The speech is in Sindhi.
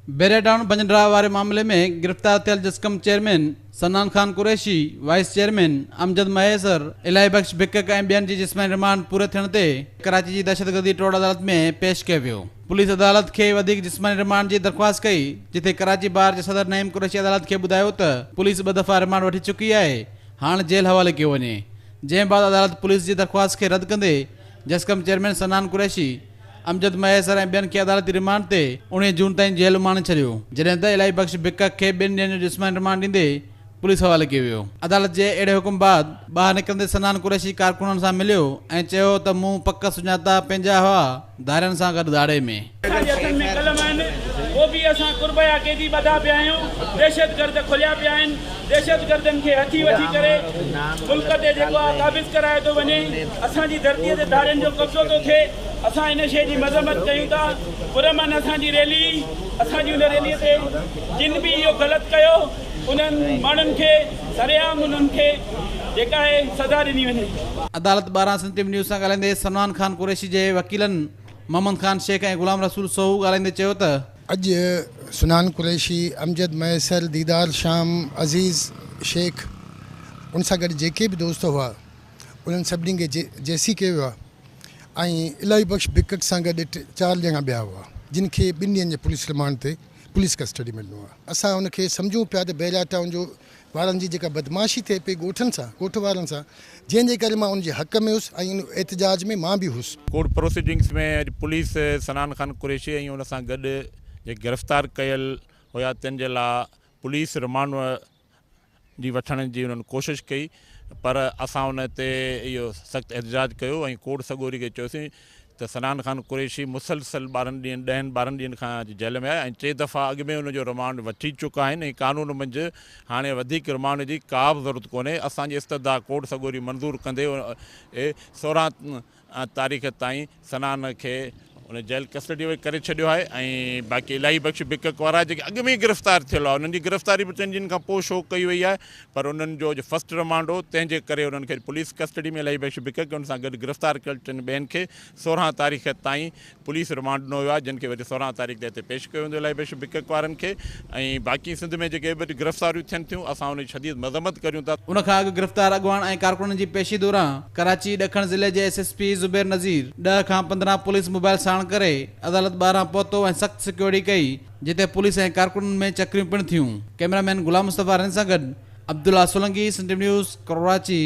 بحريا ٽائون ڀڃڊاهه واري معاملي ۾ گرفتار ٿيل جسقم chairman Sanan Khan Qureshi, vice chairman Amjad Mahesar, Elahi Bakhsh Bhikak ۽ ٻين جي جسماني رمانڊ پوري ٿيڻ تي ڪراچي جي دهشتگردي ٽوڙ عدالت ۾ پيش ڪيو ويو. پوليس عدالت کي وڌيڪ جسماني رمانڊ جي درخواست ڪئي، جتي ڪراچي بار جي صدر نعيم قريشي عدالت کي ٻڌايو ته پوليس ٻه دفعا رمانڊ وٺي چڪي آهي، هاڻ جيل حوالي ڪيو وڃي، جنهن بعد عدالت پوليس جي درخواست کي رد ڪندي جسقم چيئرمين صنعان قريشي، امجد مهيسر ۽ ٻين کي عدالتي رمانڊ تي 19 جون تائين جيل اماڻي ڇڏيو، جڏهن ته الاهي بخش بڪڪ کي ٻن ڏينهن جو جسماني رمانڊ ڏيندي پوليس حوالي ڪيو ويو. عدالت جي اهڙي حڪم بعد ٻاهر نڪرندي صنعان قريشي ڪارڪنن سان مليو ۽ چيو ته مون پڪ سڃاتا پنهنجا هئا ڌارين سان گڏ ڌاڙي ۾. اسان جي هٿن ۾ قلم آهن پوء به اسان قرب جا قيدي ٻڌا پيا آهيون، دهشتگرد کليا پيا آهن، دهشتگردن کي هٿي وٺي ڪري ملڪ تي جيڪو آهي قابض ڪرايو ٿو وڃي، اسان جي ڌرتي تي ڌارين جو قبضو ٿو ٿئي، اسان ان شيء جي مذمت ڪيون ٿا، پرامن اسان جي ريلي، اسان جي ان ريلي تي جن به اهو غلط ڪيو انهن ماڻهن کي سرعام انهن کي جيڪا آهي سزا ڏني وڃي. عدالت ٻاهران سنڌ ٽي وي نيوز سان ڳالهائيندي سلمان خان قريشي جي وڪيلن محمد خان شيخ ۽ غلام رسول سوهو ڳالهائيندي چيو ته. اڄ سنان قريشي، امجد مهيسر، ديدار شام، عزيز شيخ ان سان گڏ جيڪي به دوست هئا انهن سڀني کي جي سي ڪيو ويو آهي ۽ الاهي بخش بڪڪ سان گڏ چار ڄڻا ٻيا هئا جن کي ٻن ڏينهن جي پوليس رمانڊ تي پوليس ڪسٽڊي ۾ ڏنو آهي. اسان ان کي سمجهون پيا ته بحريا ٽائون جو وارن جي جيڪا بدمعاشي ٿئي پئي ڳوٺن سان ڳوٺ وارن سان جنهن جي ڪري مان ان جي حق ۾ هيس ۽ ان احتجاج ۾ مان به هيس. ڪورٽ پروسيڊنگس ۾ اڄ پوليس صنعان خان قريشي ۽ ان سان گڏ جيڪي گرفتار ڪيل هيا تن جي لا پوليس رمانڊ جي وٺڻ جي انهن ڪوشش ڪئي پر اسان ان تي اهو سخت احتجاج ڪيو ۽ ڪورٽ سڳوري کي چيوسين ته صنعان خان قريشي مسلسل ٻارهن ڏينهن ڏهن ٻارهن ڏينهن کان اڄ جيل ۾ آهي ۽ ٽي دفعا اڳ ۾ ان جو رمانڊ وٺي چڪا آهن ۽ قانون منجهه هاڻي وڌيڪ رمانڊ جي ڪا به ضرورت ڪونهي اسان جي استدعا ڪورٽ سڳوري منظور ڪندي 16 تاريخ تائين صنعان کي ان جيل ڪسٽڊي ۾ ڪري ڇڏيو آهي ۽ باقي الاهي بخش بڪڪ وارا جيڪي اڳ ۾ ئي گرفتار ٿيل هئا انهن جي گرفتاري به ٽن ڏينهن کان پوء شو ڪئي وئي آهي پر انهن جو اڄ فرسٽ رمانڊ هو تنهن جي ڪري انهن کي پوليس ڪسٽڊي ۾ الاهي بخش بڪڪ ان سان گڏ گرفتار ڪيل ٽن ٻين کي 16 تاريخ تائين پوليس رمانڊ ڏنو ويو آهي جن کي وري 16 تاريخ تي هتي پيش ڪيو ويندو الاهي بخش بڪڪ وارن کي ۽ باقي سنڌ ۾ جيڪي به گرفتاريون ٿين ٿيون اسان ان جي شديد مذمت ڪريون ٿا. ان کان اڳ گرفتار اڳواڻ ۽ ڪارڪنن جي پيشي دوران ڪراچي ڏکڻ ضلعي جي S S P Zubair Nazir 10 کان 15 پوليس موبائل ساڻ ڪري عدالت ٻاهران پهتو ۽ سخت سيڪيورٽي ڪئي جتي پوليس ۽ ڪارڪنن ۾ چڪريون پڻ ٿيون. ڪئميرا مين غلام مصطفيٰ رند سان گڏ عبدالله سولنگي، سنڌ ٽي وي نيوز، ڪراچي.